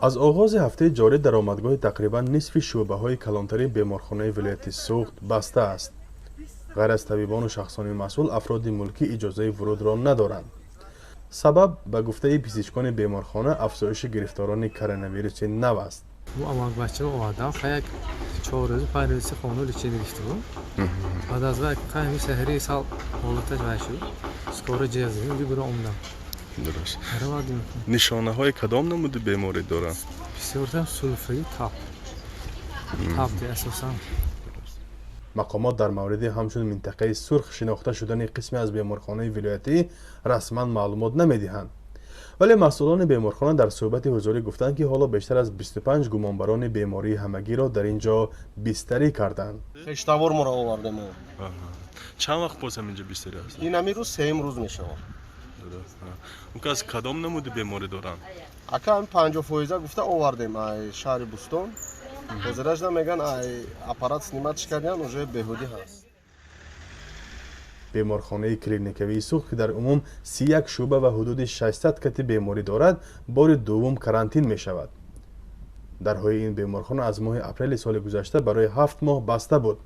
Аз оғози ҳафтаи ҷорӣ даромадгоҳи тақрибан нисфи шӯъбаҳои калонтарин беморхонаи вилояти Суғд баста аст. Ғайр аз табибону шахсони масъул, афроди мулкӣ иҷозаи вурудро надоранд. Сабаб, ба гуфтаи пизишкони беморхона, афзоиши гирифторони коронавируси нав аст. Амакбачаро овардам, як 4 рӯз, 5 рӯзи хона лечение гирифта буд. Баъд аз вай ҳами саҳари сал ҳолаташ вай шуд, скорая ҷиҳаз задем, буро омдам. Дуруст, нишонаҳои кадом намуди беморӣ доранд? Бисёртар сулфаю таб, таб асосан. Мақомот дар мавриди ҳамчун минтақаи сурх шинохта шудани қисме аз беморхонаи вилоятӣ расман маълумот намедиҳанд, вале масъулони беморхона дар суҳбати ҳузурӣ гуфтанд, ки ҳоло бештар аз 25 гумонбарони бемории ҳамагиро дар ин ҷо бистарӣ карданд. Хештавор моро овардем. Чанд вақт боз ҳаминҷо бистарӣ аст? Ин ҳамин рӯз сеюм рӯз мешавад. Он кас кадом намуди беморӣ доранд? Ака, ҳами 50 фоиза гуфта овардем ай шаҳри Бӯстон. Ҳозиражда меган, ай аппарат снимать кардиан, уже беҳудӣ ҳаст. Беморхонаи клиникавии Суғд, ки дар умум 31 шӯъба ва ҳудуди 600 кати беморӣ дорад, бори дуввум карантин мешавад. Дарҳои ин беморхона аз моҳи апрели соли гузашта барои 7 моҳ баста буд.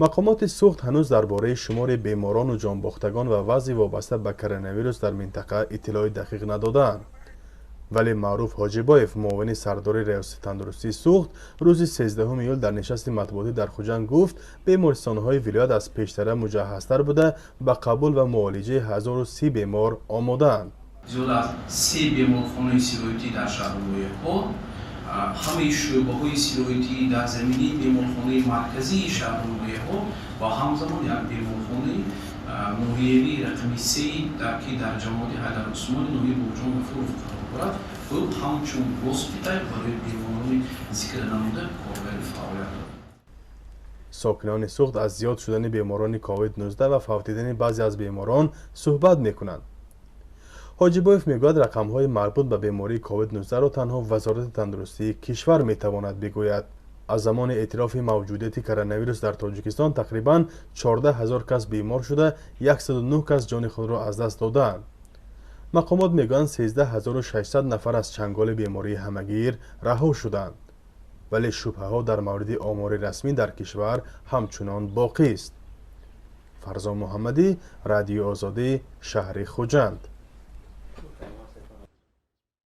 Мақомоти Суғд ҳанӯз дар бораи шумори беморону ҷонбохтагон ва вазъи вобаста ба коронавирус дар минтақа иттилои дақиқ надодаанд, вале Маъруф Ҳоҷибоев, муовини сардори Риёсати тандурустии Суғд, рӯзи 13 июл дар нишасти матбуотӣ дар Хуҷанд гуфт, бемористонҳои вилоят аз пештара муҷаҳҳазтар буда, ба қабул ва муолиҷаи 1030 бемор омодаанд. Зиёд аз се беморхонаи сироятӣ дар шаҳру ноҳияҳо, ҳамаи шӯъбаҳои сироятӣ дар заминаи беморхонаи марказии шаҳру ноҳияҳо ва ҳамзамон як беморхонаи ноҳиявии рақами сеи, ки дар ҷамоати Ҳайдар Усмони ноҳияи Бобоҷон Ғафуров қарор дорад, ӯ ҳамчун госпитал барои беморони зикрнамуда коргари фаъолият дорад. Сокинони Суғд аз зиёд шудани беморони COVID-19 ва фавтидани баъзе аз беморон суҳбат мекунанд. Ҳоҷибоев мегӯяд, рақамҳои марбут ба бемории COVID-19-ро танҳо Вазорати тандурустии кишвар метавонад бигӯяд. Аз замони эътирофи мавҷудияти коронавирус дар Тоҷикистон тақрибан 14 ҳазор кас бемор шуда, 109 кас ҷони худро аз даст додаанд. Мақомот мегӯянд, 13 600 нафар аз чанголи бемории ҳамагир раҳо шуданд, вале шубҳаҳо дар мавриди омори расмӣ дар кишвар ҳамчунон боқист. Фарзон Муҳаммадӣ, Радиои Озодӣ, шаҳри Хуҷанд.